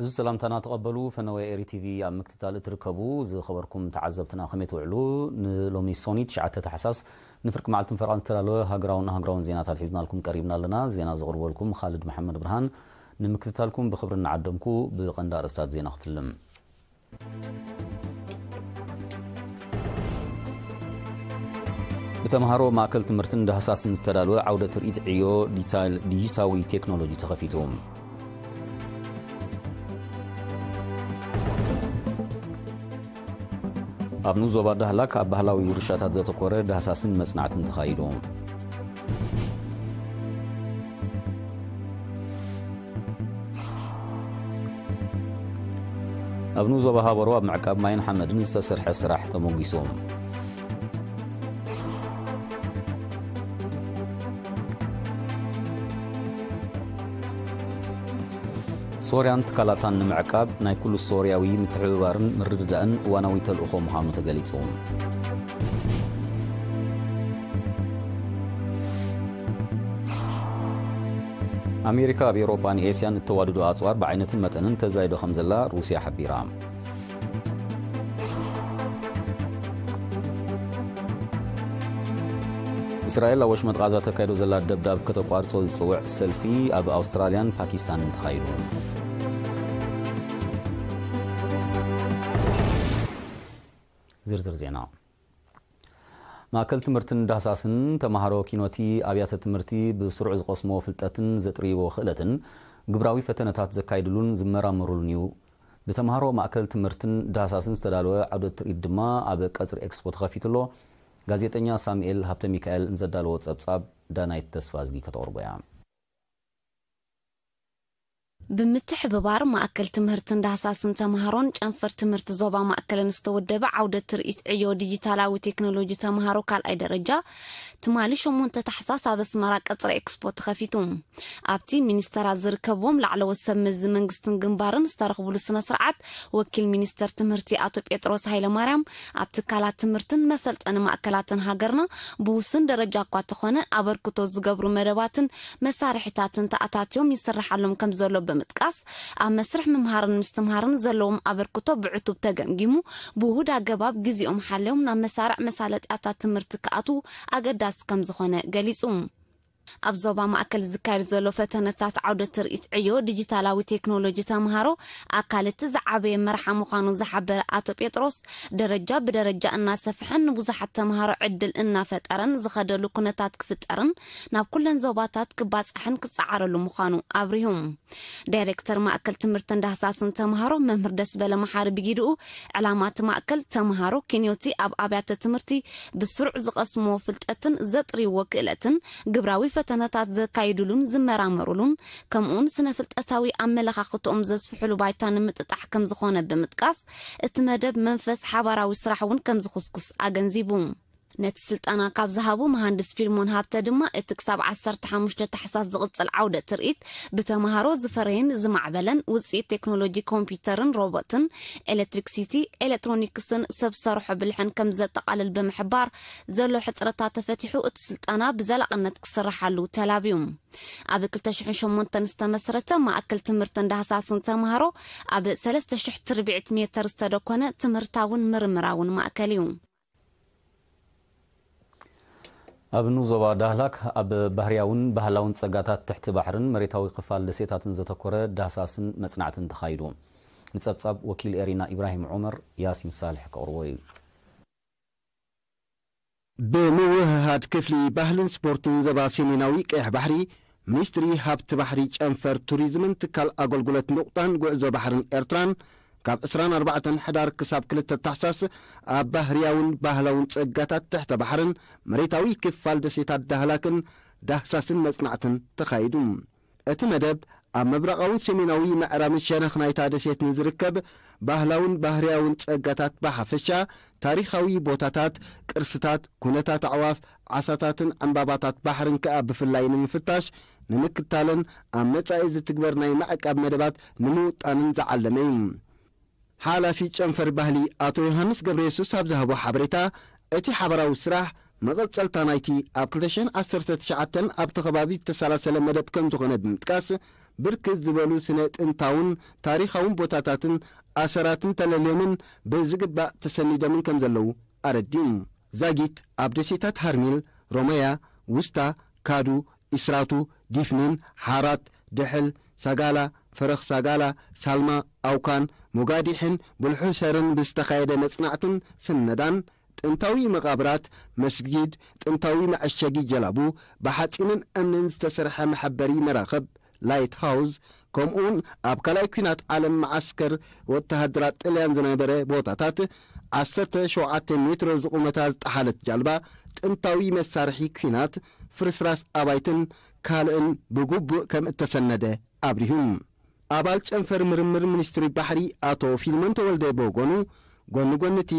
እዚ ሰላምታና ተቐበሉ። ፈነወ ኤሪ ቲቪ ኣብ ምክትታል እትርከቡ ዝኸበርኩም ተዓዘብትና ከመይ ትውዕሉ? ንሎሚ ሶኒ ትሽዓተ ታሕሳስ ንፍርቂ መዓልትን ፈረቓን ዝተዳለወ ሃገራውን ኣህጉራውን ዜናታት ሒዝናልኩም ቀሪብና ኣለና። ዜና ዘቕርበልኩም ኻልድ መሓመድ ብርሃን። ንምክትታልኩም ብኽብሪ እናዓደምኩ ብቐንዲ ኣርእስታት ዜና ክፍልም። ብተምሃሮ ማእከል ትምህርትን ዳህሳስን ዝተዳለወ ዓውደ ትርኢት ዕዮ ዲጂታል-፣ ዲጂታዊ ቴክኖሎጂ ተኸፊቱ። ኣብ ንኡስ ዞባ ዳህላክ ኣብ ባህላዊ ውርሻታት ዘተኮረ ዳህሳስን መጽናዕትን ተኻይዱ። ኣብ ንኡስ ዞባ ሃበሮ ኣብ ምዕቃብ ማይን ሓመድን ዝተሰርሐ ስራሕ ተሞጒሱ። ሶርያን ትካላታን ንምዕቃብ ናይ ኩሉ ሶርያዊ ምትሕብባርን ምርድዳእን እዋናዊ ተልእኾ ምዃኑ ተገሊጹ። ኣሜሪካ ኣብ ኤውሮጳን ኤስያን እተዋድዶ ኣጽዋር ብዓይነትን መጠንን ተዛይዶ ከም ዘላ ሩስያ ሓቢራ። እስራኤል ኣብ ወሽመጥ ቓዛ ተካይዶ ዘላ ደብዳብ ከተቋርጾ ዝጽውዕ ሰልፊ ኣብ ኣውስትራልያን ፓኪስታንን ተኻይዱ። ዝርዝር ዜና። ማእከል ትምህርትን ዳህሳስን ተምሃሮ ኪኖቲ ኣብያተ ትምህርቲ ብስሩዕ ዝቐስምዎ ፍልጠትን ዘጥርይዎ ክእለትን ግብራዊ ፈተነታት ዘካይድሉን ዝመራመሩሉን እዩ። ብተምሃሮ ማእከል ትምህርትን ዳህሳስን ዝተዳለወ ዓውደ ትርኢት ድማ ኣብ ቀጽሪ ኤክስፖ ተኸፊቱ ኣሎ። ጋዜጠኛ ሳሙኤል ሃብተ ሚካኤል ንዘዳለዎ ጸብጻብ ዳናይት ተስፋዝጊ ከተቕርቦ እያ። ብምትሕብባር ማእከል ትምህርትን ዳህሳስን ተምሃሮን ጨንፈር ትምህርቲ ዞባ ማእከልን ዝተወደበ ዓውደ ትርኢት ዕዮ ዲጂታላዊ ቴክኖሎጂ ተምሃሮ ካልኣይ ደረጃ ትማሊ ሸሞንተ ታሕሳስ ኣብ ኣስመራ ቀጽሪ ኤክስፖ ተኸፊቱ። ኣብቲ ሚኒስተራት ዝርከብዎም ላዕለዎት ሰብ መዚ መንግስትን ግንባርን ዝተረኽብሉ ስነ ስርዓት ወኪል ሚኒስተር ትምህርቲ ኣቶ ጴጥሮስ ሃይለማርያም ኣብ ትካላት ትምህርትን መሰልጠኒ ማእከላትን ሃገርና ብውሱን ደረጃ እኳ ተኾነ ኣበርክቶ ዝገብሩ መደባትን መሳርሒታትን ተኣታትዮም ይስርሓሎም ከም ዘሎ ብምጥቃስ፣ ኣብ መስርሕ ምምሃርን ምስትምሃርን ዘለዎም ኣበርክቶ ብዕቱብ ተገምጊሙ፣ ብውሁድ ኣገባብ ግዜኦም ሓልዮም ናብ መሳርዕ መሳለጥያታት ትምህርቲ ክኣትዉ ኣገዳሲ ከም ዝኾነ ገሊጹ። ኣብ ዞባ ማእከል ዝካየድ ዘሎ ፈተነታት ዓውደ ትርኢት ዕዮ ዲጂታላዊ ቴክኖሎጂ ተምሃሮ ኣካል እቲ ዝዓበየ መርሓ ምዃኑ ዝሓበረ ኣቶ ጴጥሮስ፣ ደረጃ ብደረጃ እናሰፍሐን ንብዙሓት ተምሃሮ ዕድል እናፈጠረን ዝኸደሉ ኩነታት ክፍጠርን ናብ ኩለን ዞባታት ክባጻሕን ክጸዓረሉ ምዃኑ ኣብሪሁ። ዳይሬክተር ማእከል ትምህርትን ዳህሳስን ተምሃሮ መምህር ደስበለ መሓሪ ብጊድኡ፣ ዕላማ እቲ ማእከል ተምሃሮ ኪንዮቲ ኣብ ኣብያተ ትምህርቲ ብስሩዕ ዝቐስምዎ ፍልጠትን ዘጥርይዎ ክእለትን ግብራዊ ፈተነታት ዘካይዱሉን ዝመራመሩሉን፣ ከምኡውን ስነ ፍልጠታዊ ኣመለኻኽትኦም ዘስፍሕሉ ባይታ ንምጥጣሕ ከም ዝኾነ ብምጥቃስ፣ እቲ መደብ መንፈስ ሓባራዊ ስራሕ እውን ከም ዝኹስኩስ ኣገንዚቡ። ነቲ ስልጠና ካብ ዝሃቡ መሃንድስ ፊልሞን ሃብተ ድማ፣ እቲ ክሳብ ዓሰርተ ሓሙሽተ ታሕሳስ ዝቕጽል ዓውደ ትርኢት ብተምሃሮ ዝፈረየን ዝማዕበለን ውጽኢት ቴክኖሎጂ ኮምፒውተርን ሮቦትን፣ ኤሌክትሪክሲቲ፣ ኤሌክትሮኒክስን ሰብ ሰርሖ ብልሕን ከም ዘጠቓልል ብምሕባር፣ ዘሎ ሕጽረታት ተፈቲሑ እቲ ስልጠና ብዘላቕነት ክስርሓሉ ተላብዩ። ኣብ ክልተ ሽሕን ሸሞንተን ዝተመስረተ ማእከል ትምህርትን ዳህሳስን ተምሃሮ ኣብ ሰለስተ ሽሕ ትርብዒት ሜተር ዝተደኮነ ትምህርታውን ምርምራውን ማእከል እዩ። ኣብ ንኡስ ዞባ ዳህላክ ኣብ ባህርያውን ባህላውን ጸጋታት ትሕቲ ባሕርን መሬታዊ ክፋል ደሴታትን ዘተኮረ ዳህሳስን መጽናዕትን ተኻይዱ። ንጸብጻብ ወኪል ኤሪና ኢብራሂም ዑመር ያሲን ሳልሕ ከቕርቦ እዩ። ብምውህሃድ ክፍሊ ባህልን ስፖርትን ዞባ ሰሜናዊ ቀይሕ ባሕሪ፣ ሚኒስትሪ ሃብቲ ባሕሪ፣ ጨንፈር ቱሪዝምን ትካል ኣገልግሎት ንቑጣን ጉዕዞ ባሕርን ኤርትራን፣ ካብ ዕስራን ኣርባዕተን ሕዳር ክሳብ ክልተ ታሕሳስ ኣብ ባህርያውን ባህላውን ጸጋታት ትሕተ ባሕርን መሬታዊ ክፋል ደሴታት ዳህላክን ዳህሳስን መጽናዕትን ተኻይዱ። እቲ መደብ ኣብ ምብራቓውን ሰሜናዊ ምዕራብን ሸነኽ ናይታ ደሴት ንዝርከብ ባህላውን ባህርያውን ጸጋታት ብሓፈሻ፣ ታሪኻዊ ቦታታት፣ ቅርስታት፣ ኩነታት ኣዕዋፍ፣ ዓሳታትን ዕምባባታት ባሕርን ከኣ ብፍላይ ንምፍታሽ፣ ንምክታልን ኣብ መጻኢ ዝትግበር ናይ ምዕቃብ መደባት ንምውጣንን ዝዓለመ እዩ። ሓላፊ ጨንፈር ባህሊ ኣቶ ዮሃንስ ገብረየሱስ ኣብ ዝሃቦ ሓበሬታ፣ እቲ ሓበራዊ ስራሕ መቐጸልታ ናይቲ ኣብ ክልተ ሽሕን ዓሰርተ ትሽዓተን ኣብቲ ከባቢ ዝተሰላሰለ መደብ ከም ዝኾነ ብምጥቃስ፣ ብርክት ዝበሉ ስነ ጥንታውን ታሪኻውን ቦታታትን ኣሰራትን ተለልዮምን ብዝግባእ ተሰኒዶምን ከም ዘለዉ ኣረዲኡ። ዛጊት ኣብ ደሴታት ሃርሚል፣ ሮመያ፣ ውስታ፣ ካዱ፣ ኢስራቱ፣ ዲፍኒን፣ ሓራት፣ ድሕል፣ ሳጋላ፣ ፈረኽ ሳጋላ፣ ሳልማ፣ ኣውካን፣ ሞጋዲሕን ብልሑሰርን ብዝተኻየደ መጽናዕትን ስነዳን፣ ጥንታዊ መቓብራት፣ መስጊድ፣ ጥንታዊ መዐሸጊ ጀላቡ፣ ብሓጺንን እምንን ዝተሰርሐ መሐበሪ መራኽብ፣ ላይት ሃውስ፣ ከምኡውን ኣብ ካልኣይ ኲናት ዓለም መዓስከር ወተሃደራት ጥልያን ዝነበረ ቦታታት፣ ዓሰርተ ሸውዓተ ሜትሮ ዝቑመታ ዝጠሓለት ጃልባ፣ ጥንታዊ መሳርሒ ኲናት፣ ፍርስራስ ኣባይትን ካልእን ብግቡእ ከም እተሰነደ ኣብሪሁ። ኣባል ጨንፈር ምርምር ሚኒስትሪ ባሕሪ ኣቶ ፊልሞን ተወልደ ብወገኑ፣ ጎኒ ጎኒ እቲ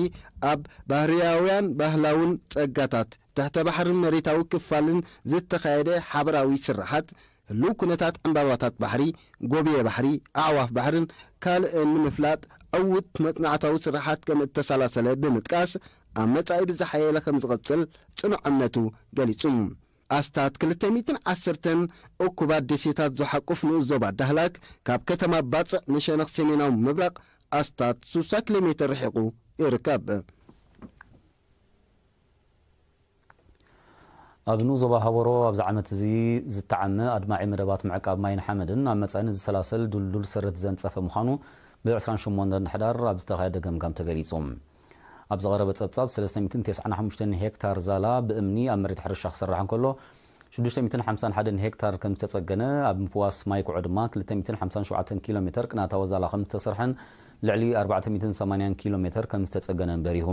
ኣብ ባህርያውያን ባህላውን ጸጋታት ትሕተ ባሕርን መሬታዊ ክፋልን ዝተኻየደ ሓበራዊ ስራሓት፣ ህሉው ኩነታት ዕምባባታት ባሕሪ፣ ጎብየ ባሕሪ፣ ኣዕዋፍ ባሕርን ካልእን ንምፍላጥ ዕዉት መጽናዕታዊ ስራሓት ከም እተሰላሰለ ብምጥቃስ፣ ኣብ መጻኢ ብዝሓየለ ከም ዝቐጽል ጽኑዕ እምነቱ ገሊጹ። ኣስታት ክልተ ሚእትን ዓሰርተን እኩባት ደሴታት ዝሓቁፍ ንኡስ ዞባ ዳህላክ፣ ካብ ከተማ ባጽዕ ንሸነኽ ሰሜናዊ ምብራቕ ኣስታት ስሳ ኪሎ ሜትር ርሒቑ ይርከብ። ኣብ ንኡስ ዞባ ሃበሮ ኣብዚ ዓመት እዚ ዝተዓመ ኣድማዒ መደባት ምዕቃብ ማይን ሓመድን ኣብ መጻኢ ንዝሰላሰል ድልዱል ሰረት ዘንጸፈ ምዃኑ ብ ዕስራን ሸሞንተን ሕዳር ኣብ ዝተኻየደ ገምጋም ተገሊጹ። ኣብ ዝቐረበ ጸብጻብ፣ ሰለስተ ሚእትን ተስዓን ሓሙሽተን ሄክታር ዛላ ብእምኒ ኣብ መሬት ሕርሻ ክስራሕ እንከሎ፣ ሽዱሽተ ሚእትን ሓምሳን ሓደን ሄክታር ከም ዝተጸገነ፣ ኣብ ምፍዋስ ማይ ኩዖ ድማ ክልተ ሚእትን ሓምሳን ሸውዓተን ኪሎ ሜተር ቅናታዊ ዛላ ከም ዝተሰርሐን ልዕሊ ኣርባዕተ ሚእትን ሰማንያን ኪሎ ሜተር ከም ዝተጸገነን በሪሁ።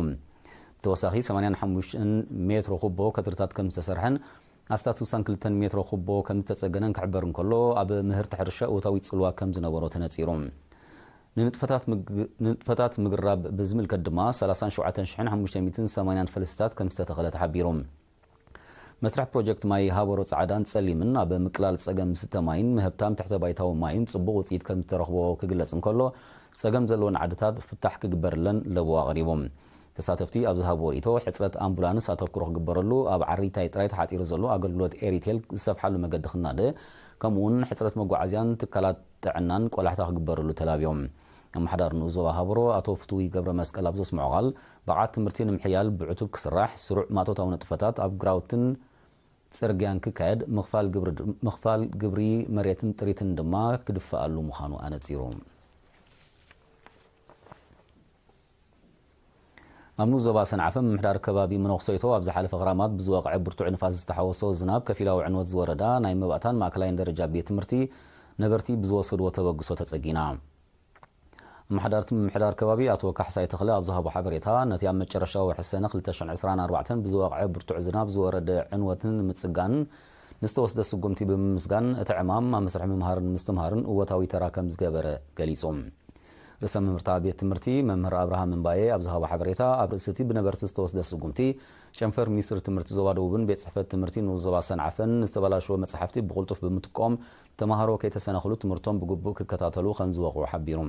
ብተወሳኺ፣ ሰማንያን ሓሙሽተን ሜትሮ ኩቦ ከትርታት ከም ዝተሰርሐን ኣስታት ስሳን ክልተን ሜትሮ ኩቦ ከም ዝተጸገነን ክሕበር እንከሎ፣ ኣብ ምህርቲ ሕርሻ እወታዊ ጽልዋ ከም ዝነበሮ ተነጺሩ። ንንጥፈታት ምግ-፣ ንንጥፈታት ምግራብ ብዝምልከት ድማ፣ ሰላሳን ሸውዓተን ሽሕን ሓሙሽተ ሚእትን ሰማንያን ፈልስታት ከም ዝተተኸለ ተሓቢሩ። መስርሕ ፕሮጀክት ማይ ሃበሮ ጻዕዳን ጸሊምን ኣብ ምቅላል ጸገም ዝስተ ማይን ምህብታም ትሕተ ባይታዊ ማይን ጽቡቕ ውጽኢት ከም ዝተረኽቦ ክግለጽ እንከሎ፣ ጸገም ዘለወን ዓድታት ፍታሕ ክግበርለን ለበዋ ኣቕሪቡ። ተሳተፍቲ ኣብ ዝሃብዎ ርእይቶ፣ ሕጽረት ኣምቡላንስ ኣተኩሮ ክግበረሉ፣ ኣብ ዓሪታይ ጥራይ ተሓጺሩ ዘሎ ኣገልግሎት ኤሪቴል ዝሰፍሓሉ መገዲ ክናደ፣ ከምኡ'ውን ሕጽረት መጓዓዝያን ትካላት ጥዕናን ቆላሕታ ክግበረሉ ተላብዮም። ኣመሓዳሪ ንኡስ ዞባ ሃበሮ ኣቶ ፍትዊ ገብረ መስቀል ኣብ ዘስምዖ ቃል፣ ብቕዓት ትምህርቲ ንምሕያል ብዕቱብ ክስራሕ፣ ስሩዕ ማቶታዊ ንጥፈታት ኣብ ግራውትን ጽርግያን ክካየድ፣ ምኽፋል ግብሪ ድ-፣ ምኽፋል ግብሪ መሬትን ጥሪትን ድማ ክድፈኣሉ ምዃኑ ኣነጺሩ። ኣብ ንኡስ ዞባ ሰንዓፈ ምምሕዳር ከባቢ መነኹሰይቶ ኣብ ዝሓለፈ ክራማት ብዝወቕዐ ብርቱዕ ንፋስ ዝተሓወሶ ዝናብ ከፊላዊ ዕንወት ዝወረዳ ናይ መባእታን ማእከላይን ደረጃ ቤት ትምህርቲ ነበርቲ ብዝወሰድዎ ተበግሶ ተጸጊና። ኣመሓዳርቲ ምምሕዳር ከባቢ ኣቶ ካሕሳይ ተኽለ ኣብ ዝሃቦ ሓበሬታ፣ ነቲ ኣብ መጨረሻዊ ወርሒ ሰነ ክልተ ሽሕን ዕስራን ኣርባዕተን ብዝወቕዐ ብርቱዕ ዝናብ ዝወረደ ዕንወትን ንምጽጋን ንዝተወስደ ስጉምቲ ብምምስጋን፣ እቲ ዕማም ኣብ መስርሕ ምምሃርን ምስትምሃርን እወታዊ ተራ ከም ዝገበረ ገሊጹ። ርእሰ መምህርታ ቤት ትምህርቲ መምህር ኣብርሃም እምባየ ኣብ ዝሃቦ ሓበሬታ፣ ኣብ ርእሲ እቲ ብነበርቲ ዝተወስደ ስጉምቲ፣ ጨንፈር ሚኒስትሪ ትምህርቲ ዞባ ደቡብን ቤት ጽሕፈት ትምህርቲ ንኡስ ዞባ ሰንዓፈን ንዝተበላሸወ መጽሓፍቲ ብቕልጡፍ ብምጥቆም፣ ተማሃሮ ከይተሰናኽሉ ትምህርቶም ብግቡእ ክከታተሉ ከም ዝወቕዑ ሓቢሩ።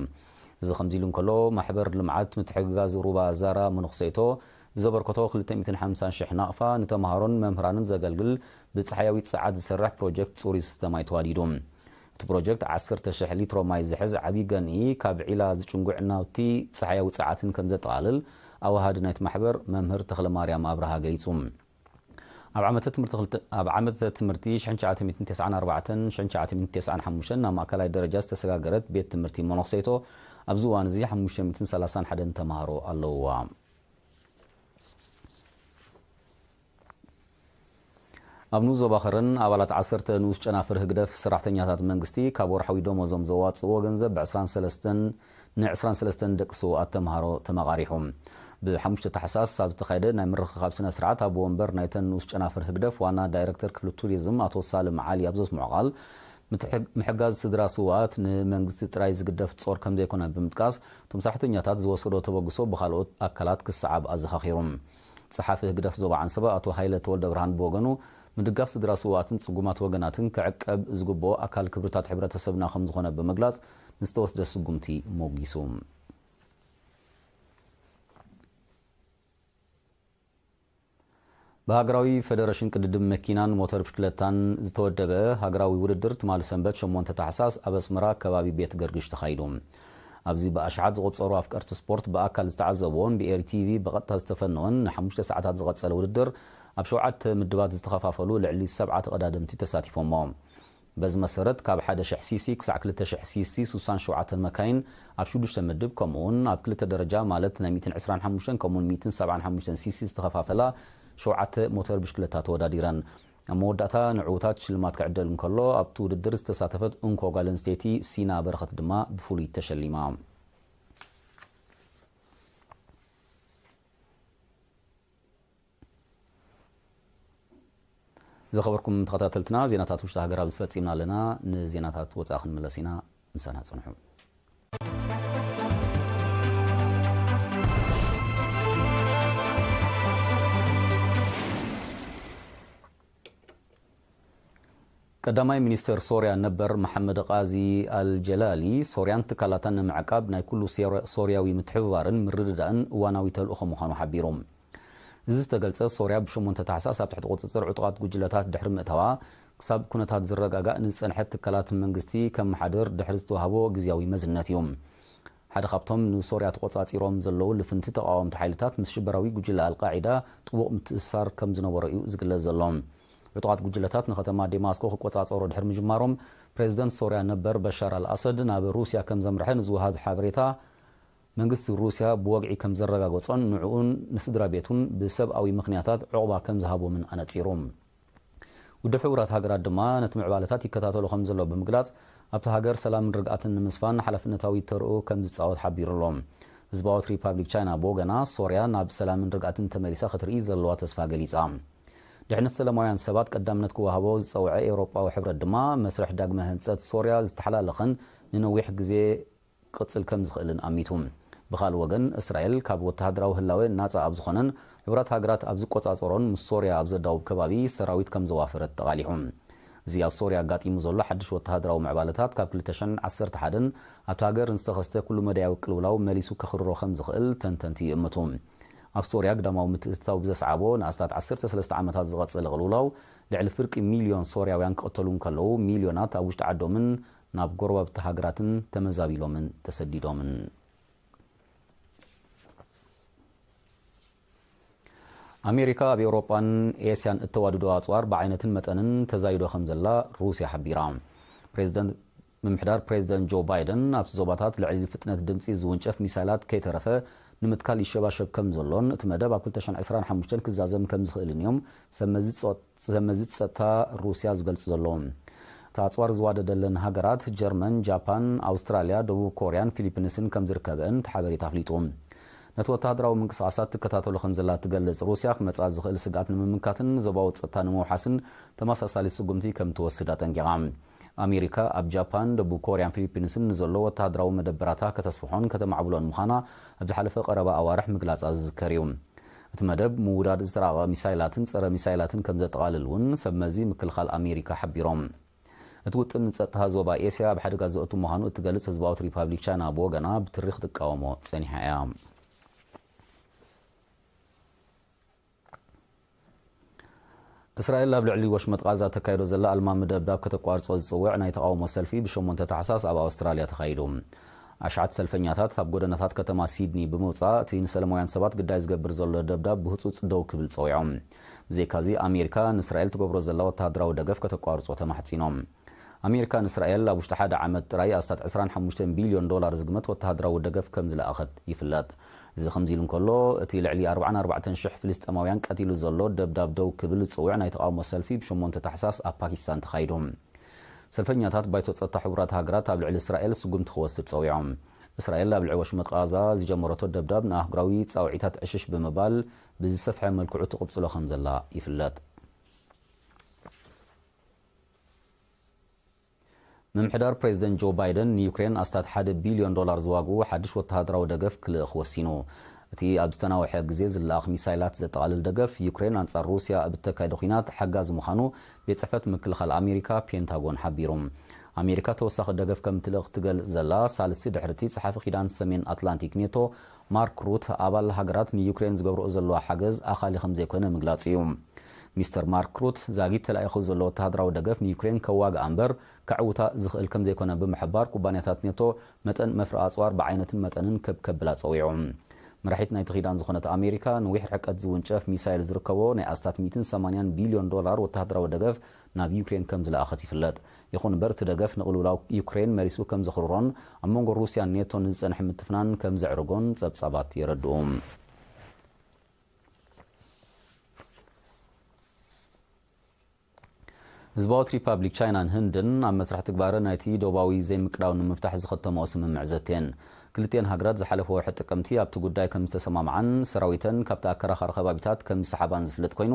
እዚ ከምዚ ኢሉ እንከሎ፣ ማሕበር ልምዓት ምትሕግጋዝ ሩባ ዛራ መነኹሰይቶ ብዘበርከቶ ክልተ ሚእትን ሓምሳን ሽሕ ናቕፋ ንተማሃሮን መምህራንን ዘገልግል ብጸሓያዊ ጸዓት ዝሰርሕ ፕሮጀክት ጽሩይ ዝስተ ማይ ተዋዲዱ። እቲ ፕሮጀክት ዓሰርተ ሽሕ ሊትሮ ማይ ዝሕዝ ዓቢ ገንኢ ካብ ዒላ ዝጭንጉዕ ናውቲ ጸሓያዊ ጸዓትን ከም ዘጠቓልል ኣወሃዲ ናይቲ ማሕበር መምህር ተኽለማርያም ኣብርሃ ገሊጹ። ኣብ ዓመተ ትምህርቲ ክልተ፣ ኣብ ዓመተ ትምህርቲ ሽሕን ትሽዓተ ሚእትን ተስዓን ኣርባዕተን ሽሕን ትሽዓተ ሚእትን ተስዓን ሓሙሽተን ናብ ማእከላይ ደረጃ ዝተሰጋገረት ቤት ትምህርቲ መነኹሰይቶ ኣብዚ እዋን እዚ ሓሙሽተ ሚእትን ሰላሳን ሓደን ተማሃሮ ኣለውዋ። ኣብ ንኡስ ዞባ ኸረን ኣባላት ዓሰርተ ንኡስ ጨናፍር ህግደፍ ሰራሕተኛታት መንግስቲ ካብ ወርሓዊ ደሞዞም ዘዋጽእዎ ገንዘብ ብ ዕስራን ሰለስተን፣ ን ዕስራን ሰለስተን ደቂ ስውኣት ተምሃሮ ተመቓሪሑ። ብ ሓሙሽተ ታሕሳስ ኣብ ዝተኻየደ ናይ ምርኽኻብ ስነ ስርዓት ኣቦ ወንበር ናይተን ንኡስ ጨናፍር ህግደፍ ዋና ዳይረክተር ክፍሊ ቱሪዝም ኣቶ ሳልም ዓሊ ኣብ ዘስምዖ ቃል፣ ምትሕግ-፣ ምሕጋዝ ስድራ ስውኣት ንመንግስቲ ጥራይ ዝግደፍ ጾር ከም ዘይኮነ ብምጥቃስ፣ እቶም ሰራሕተኛታት ዝወሰዶ ተበግሶ ብኻልኦት ኣካላት ክሰዓብ ኣዘኻኺሩ። ጸሓፊ ህግደፍ ዞባ ዓንሰባ ኣቶ ሃይለ ተወልደ ብርሃን ብወገኑ፣ ምድጋፍ ስድራ ስውኣትን ጽጉማት ወገናትን ክዕቀብ ዝግብኦ ኣካል ክብርታት ሕብረተሰብና ከም ዝኾነ ብምግላጽ፣ ንዝተወስደ ስጉምቲ ሞጊሱ። ብሃገራዊ ፈደረሽን ቅድድም መኪናን ሞተር ብሽክለታን ዝተወደበ ሃገራዊ ውድድር ትማሊ ሰንበት ሸሞንተ ታሕሳስ ኣብ ኣስመራ ከባቢ ቤት ገርግሽ ተኻይዱ። ኣብዚ ብኣሽሓት ዝቑጸሩ ኣፍቀርቲ ስፖርት ብኣካል ዝተዓዘብዎን ብኤሪ ቲቪ ብቐጥታ ዝተፈነወን ንሓሙሽተ ሰዓታት ዝቐጸለ ውድድር ኣብ ሸውዓተ ምድባት ዝተኸፋፈሉ ልዕሊ ሰብዓ ተቐዳደምቲ ተሳቲፎሞ። በዚ መሰረት ካብ ሓደ ሽሕ ሲሲ ክሳዕ ክልተ ሽሕ ሲሲ ሱሳን ሸውዓተን መካይን ኣብ ሽዱሽተ ምድብ ከምኡውን ኣብ ክልተ ደረጃ ማለት ናይ ሚእትን ዕስራን ሓሙሽተን ከምኡውን ሚእትን ሰብዓን ሓሙሽተን ሲሲ ዝተኸፋፈላ ሸውዓተ ሞተር ብሽክለታ ተወዳዲረን። ኣብ መወዳእታ ንዕዉታት ሽልማት ክዕደል እንከሎ ኣብቲ ውድድር ዝተሳተፈት እንኮ ጓል ኣንስተይቲ ሲና በረኸት ድማ ብፍሉይ ተሸሊማ። ዝኸበርኩም ተኸታተልትና፣ ዜናታት ውሽጢ ሃገር ኣብዚ ፈጺምና ኣለና። ንዜናታት ወጻኢ ክንምለስ ኢና። ምሳና ጽንሑ። ቀዳማይ ሚኒስተር ሶርያ ነበር መሓመድ ቃዚ ኣልጀላሊ፣ ሶርያን ትካላታን ንምዕቃብ ናይ ኩሉ ሶር-፣ ሶርያዊ ምትሕብባርን ምርድዳእን እዋናዊ ተልእኾ ምዃኑ ሓቢሩ። እዚ ዝተገልጸ፣ ሶርያ ብሸሞንተ ታሕሳስ ኣብ ትሕቲ ቁጽጽር ዕጡቓት ጉጅለታት ድሕሪ ምእታዋ፣ ክሳብ ኩነታት ዝረጋጋእ ንዝጸንሐት ትካላት መንግስቲ ከመሓድር ድሕሪ ዝተዋህቦ ግዝያዊ መዝነት እዩ። ሓደ ካብቶም ንሶርያ ተቖጻጺሮም ዘለዉ ልፍንቲ ተቓወምቲ ሓይልታት ምስ ሽበራዊ ጉጅለ ኣልቃዒዳ ጥቡቕ ምትእስሳር ከም ዝነበሮ እዩ ዝግለጽ ዘሎ። ዕጡቓት ጉጅለታት ንከተማ ዴማስኮ ክቆጻጸሩ ድሕሪ ምጅማሮም፣ ፕሬዝደንት ሶርያ ነበር በሻር ኣልኣሰድ ናብ ሩስያ ከም ዘምርሐ ንዝወሃብ ሓበሬታ፣ መንግስቲ ሩስያ ብወግዒ ከም ዘረጋገጾን ንዕኡን ንስድራ ቤቱን ብሰብኣዊ ምኽንያታት ዑቕባ ከም ዝሃቦምን ኣነጺሩ። ውድብ ሕቡራት ሃገራት ድማ ነቲ ምዕባለታት ይከታተሎ ከም ዘሎ ብምግላጽ፣ ኣብታ ሃገር ሰላምን ርግኣትን ንምስፋን ሓላፍነታዊ ተርኡ ከም ዝጻወት ሓቢሩ ኣሎ። ህዝባዊት ሪፓብሊክ ቻይና ብወገና፣ ሶርያ ናብ ሰላምን ርግኣትን ተመሊሳ ክትርኢ ዘለዋ ተስፋ ገሊጻ። ድሕነት ሰላማውያን ሰባት ቀዳምነት ክወሃቦ ዝጸውዐ ኤውሮጳዊ ሕብረት ድማ፣ መስርሕ ዳግመ ህንጸት ሶርያ ዝተሓላለኸን ንነዊሕ ግዜ ክቕጽል ከም ዝኽእልን ኣሚቱ። ብኻልእ ወገን፣ እስራኤል ካብ ወተሃደራዊ ህላወ ናጻ ኣብ ዝኾነን ሕቡራት ሃገራት ኣብ ዝቆጻጸሮን ምስ ሶርያ ኣብ ዘዳውብ ከባቢ ሰራዊት ከም ዘዋፈረት ተቓሊሑ። እዚ ኣብ ሶርያ ኣጋጢሙ ዘሎ ሓድሽ ወተሃደራዊ ምዕባለታት ካብ ክልተ ሽሕን ዓሰርተ ሓደን ኣብቲ ሃገር ንዝተኸስተ ኩሉ መዳያዊ ቅልውላው መሊሱ ከኽርሮ ከም ዝኽእል ተንተንቲ ይእምቱ። ኣብ ሶርያ ግዳማዊ ምትእትታው ብዘስዓቦ ንኣስታት ዓሰርተ ሰለስተ ዓመታት ዝቐጸለ ቅልውላው ልዕሊ ፍርቂ ሚልዮን ሶርያውያን ክቕተሉ እንከለዉ፣ ሚልዮናት ኣብ ውሽጢ ዓዶምን ናብ ጎረባብቲ ሃገራትን ተመዛቢሎምን ተሰዲዶምን። ኣሜሪካ ኣብ ኤውሮጳን ኤስያን እተዋድዶ ኣጽዋር ብዓይነትን መጠንን ተዛይዶ ከም ዘላ ሩስያ ሓቢራ። ፕሬዚደንት፣ ምምሕዳር ፕሬዚደንት ጆ ባይደን፣ ኣብቲ ዞባታት ልዕሊ ፍጥነት ድምጺ ዝውንጨፍ ሚሳይላት ከይተረፈ ንምትካል ይሸባሸብ ከም ዘሎን እቲ መደብ ኣብ ክልተ ሽሕን ዕስራን ሓሙሽተን ክዛዘም ከም ዝኽእልን እዮም ሰብ መዚ ጸ-፣ ሰብ መዚ ጸጥታ ሩስያ ዝገልጹ ዘለዉ። እቲ ኣጽዋር ዝዋደደለን ሃገራት ጀርመን፣ ጃፓን፣ ኣውስትራልያ፣ ደቡብ ኮርያን ፊሊፒንስን ከም ዝርከበአን እቲ ሓበሬታ ኣፍሊጡ። ነቲ ወተሃደራዊ ምንቅስቓሳት ትከታተሎ ከም ዘላ እትገልጽ ሩስያ፣ ክመጽኣ ዝኽእል ስግኣት ንምምካትን ዞባዊ ጸጥታ ንምውሓስን ተመሳሳሊ ስጉምቲ ከም ትወስድ ኣጠንቂቓ። ኣሜሪካ ኣብ ጃፓን፣ ደቡብ ኮርያን ፊሊፒንስን ንዘሎ ወተሃደራዊ መደበራታ ከተስፍሖን ከተማዕብሎን ምዃና ኣብ ዝሓለፈ ቀረባ ኣዋርሕ ምግላጻ ዝዝከር እዩ። እቲ መደብ ምውዳድ ዝተራቐቐ ሚሳይላትን ጸረ ሚሳይላትን ከም ዘጠቓልል እውን ሰብ መዚ ምክልኻል ኣሜሪካ ሓቢሮም። እቲ ውጥን ንጸጥታ ዞባ ኤስያ ኣብ ሓደጋ ዘእቱ ምዃኑ እትገልጽ ህዝባዊት ሪፓብሊክ ቻይና ብወገና ብትሪ ክትቃወሞ ጸኒሓ እያ። እስራኤል ኣብ ልዕሊ ወሽመጥ ቃዛ ተካይዶ ዘላ ኣልማሚ ደብዳብ ከተቋርጾ ዝጽውዕ ናይ ተቓውሞ ሰልፊ ብሸሞንተ ታሕሳስ ኣብ ኣውስትራልያ ተኻይዱ። ኣሽሓት ሰልፈኛታት ኣብ ጎደናታት ከተማ ሲድኒ ብምውጻእ፣ እቲ ንሰለማውያን ሰባት ግዳይ ዝገብር ዘሎ ደብዳብ ብህጹጽ ደው ክብል ጸዊዖም። ብዘይካዚ፣ ኣሜሪካ ንእስራኤል ትገብሮ ዘላ ወተሃደራዊ ደገፍ ከተቋርጾ ተማሕጺኖም። ኣሜሪካ ንእስራኤል ኣብ ውሽጢ ሓደ ዓመት ጥራይ ኣስታት ዕስራን ሓሙሽተን ቢልዮን ዶላር ዝግመት ወተሃደራዊ ደገፍ ከም ዝለኣኸት ይፍለጥ። እዚ ከምዚ ኢሉ እንከሎ፣ እቲ ልዕሊ ኣርባዓን ኣርባዕተን ሽሕ ፍልስጤማውያን ቀቲሉ ዘሎ ደብዳብ ደው ክብል ዝጽውዕ ናይ ተቓውሞ ሰልፊ ብሸሞንተ ታሕሳስ ኣብ ፓኪስታን ተኻይዱ። ሰልፈኛታት ባይቶ ጸጥታ ሕቡራት ሃገራት ኣብ ልዕሊ እስራኤል ስጉምቲ ክወስድ ጸዊዖም። እስራኤል ኣብ ልዕሊ ወሽመጥ ቃዛ ዝጀመረቶ ደብዳብ ንኣህጉራዊ ጻውዒታት ዕሽሽ ብምባል ብዝሰፍሐ መልክዑ ትቕጽሎ ከም ዘላ ይፍለጥ። ምምሕዳር ፕሬዚደንት ጆ ባይደን ንዩክሬን ኣስታት ሓደ ቢልዮን ዶላር ዝዋግኡ ሓድሽ ወተሃደራዊ ደገፍ ክልእኽ ወሲኑ። እቲ ኣብ ዝተናውሐ ግዜ ዝለኣኽ ሚሳይላት ዘጠቓልል ደገፍ፣ ዩክሬን ኣንጻር ሩስያ ኣብ እተካይዶ ኲናት ሓጋዚ ምዃኑ ቤት ጽሕፈት ምክልኻል ኣሜሪካ ፔንታጎን ሓቢሩ። ኣሜሪካ ተወሳኺ ደገፍ ከም ትልእኽ ትገልጽ ዘላ ሳልስቲ ድሕርቲ ጸሓፊ ኪዳን ሰሜን ኣትላንቲክ ኔቶ ማርክ ሩት፣ ኣባል ሃገራት ንዩክሬን ዝገብርኦ ዘለዋ ሓገዝ ኣኻሊ ከም ዘይኮነ ምግላጹ እዩ። ሚስተር ማርክ ሩት ዛጊት ተላኢኹ ዘሎ ወተሃደራዊ ደገፍ ንዩክሬን ከዋግኣ እምበር ከዕውታ ዝኽእል ከም ዘይኮነ ብምሕባር፣ ኩባንያታት ኔቶ መጠን መፍረ ኣጽዋር ብዓይነትን መጠንን ከብ ከብላ ጸዊዑ። መራሒት ናይቲ ኪዳን ዝኾነት ኣሜሪካ፣ ነዊሕ ርሕቀት ዝውንጨፍ ሚሳይል ዝርከቦ ናይ ኣስታት ሚእትን ሰማንያን ቢልዮን ዶላር ወተሃደራዊ ደገፍ ናብ ዩክሬን ከም ዝለኣኸት ይፍለጥ። ይኹን እምበር፣ እቲ ደገፍ ንቕልውላው ዩክሬን መሊሱ ከም ዘኽርሮን ኣብ መንጎ ሩስያን ኔቶን ንዝጸንሐ ምትፍናን ከም ዘዕርጎን ጸብጻባት የረድኡ። ህዝባዊት ሪፓብሊክ ቻይናን ህንድን ኣብ መስርሕ ትግባረ ናይቲ ዶባዊ ዘይምቅዳው ንምፍታሕ ዝኸተመኦ ስምምዕ ዘትየን። ክልቲኤን ሃገራት ዝሓለፈ ወርሒ ጥቅምቲ ኣብቲ ጉዳይ ከም ዝተሰማምዓን ሰራዊተን ካብቲ ኣከራኻሪ ከባቢታት ከም ዝሰሓባን ዝፍለጥ ኮይኑ፣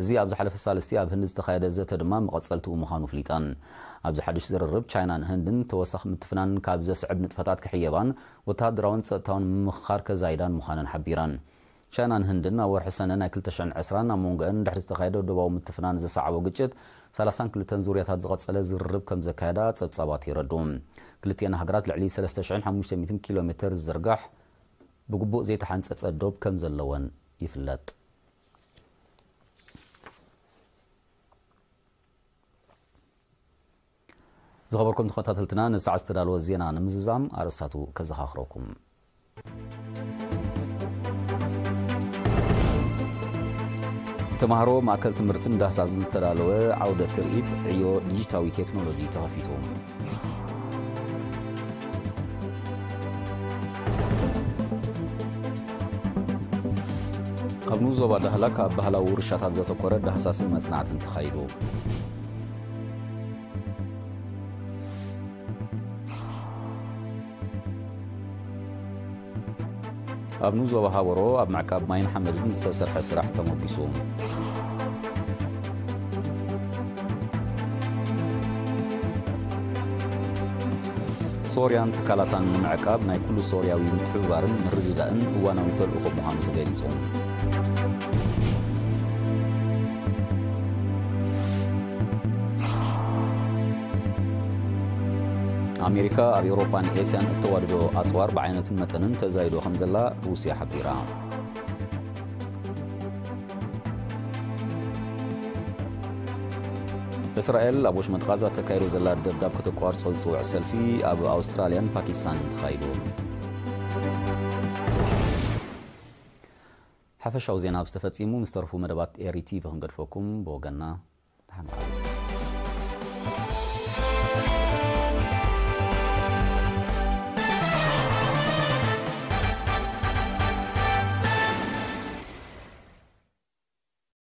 እዚ ኣብ ዝሓለፈ ሳልስቲ ኣብ ህንዲ ዝተኻየደ ዘተ ድማ መቐጸልትኡ ምዃኑ ኣፍሊጠን። ኣብዚ ሓድሽ ዝርርብ፣ ቻይናን ህንድን ተወሳኺ ምትፍናን ካብ ዘስዕብ ንጥፈታት ክሕየባን ወተሃደራውን ጸጥታውን ምምኽኻር ከዛይዳን ምዃነን ሓቢረን። ቻይናን ህንድን ኣብ ወርሒ ሰነ ናይ ክልተ ሽሕን ዕስራን ኣብ መንጎአን ድሕሪ ዝተኻየደ ደቡባዊ ምትፍናን ዘሰዓቦ ግጭት ሰላሳን ክልተን ዙርያታት ዝቐጸለ ዝርርብ ከም ዘካየዳ ጸብጻባት የረድኡ። ክልቲኤን ሃገራት ልዕሊ ሰለስተ ሽሕን ሓሙሽተ ሚእትን ኪሎ ሜተር ዝዝርጋሕ ብግቡእ ዘይተሓንጸጸ ዶብ ከም ዘለወን ይፍለጥ። ዝኸበርኩም ተኸታተልትና፣ ንሰዓት ዝተዳለወ ዜና ንምዝዛም ኣርእስታቱ ከዘኻኽረኩም። ብተምሃሮ ማእከል ትምህርትን ዳህሳስን ዝተዳለወ ዓውደ ትርኢት ዕዮ ዲጂታዊ ቴክኖሎጂ ተኸፊቱ። ኣብ ንኡስ ዞባ ዳህላክ ኣብ ባህላዊ ውርሻታት ዘተኮረ ዳህሳስን መጽናዕትን ተኻይዱ። ኣብ ንኡስ ዞባ ሃበሮ ኣብ ምዕቃብ ማይን ሓመድን ዝተሰርሐ ስራሕ ተሞጒሱ። ሶርያን ትካላታን ንምዕቃብ ናይ ኩሉ ሶርያዊ ምትሕብባርን ምርድዳእን እዋናዊ ተልእኾ ምዃኑ ተገሊጹ። ኣሜሪካ ኣብ ኤውሮጳን ኤስያን እተዋድዶ ኣጽዋር ብዓይነትን መጠንን ተዛይዶ ከም ዘላ ሩስያ ሓቢራ። እስራኤል ኣብ ወሽመጥ ቓዛ ተካይዶ ዘላ ደብዳብ ከተቋርጾ ዝጽውዕ ሰልፊ ኣብ ኣውስትራልያን ፓኪስታንን ተኻይዱ። ሓፈሻዊ ዜና ኣብ ዝተፈጺሙ ምስ ተረፉ መደባት ኤሪ ቲቪ ክንገድፈኩም ብወገንና ደሓን ዋሉ።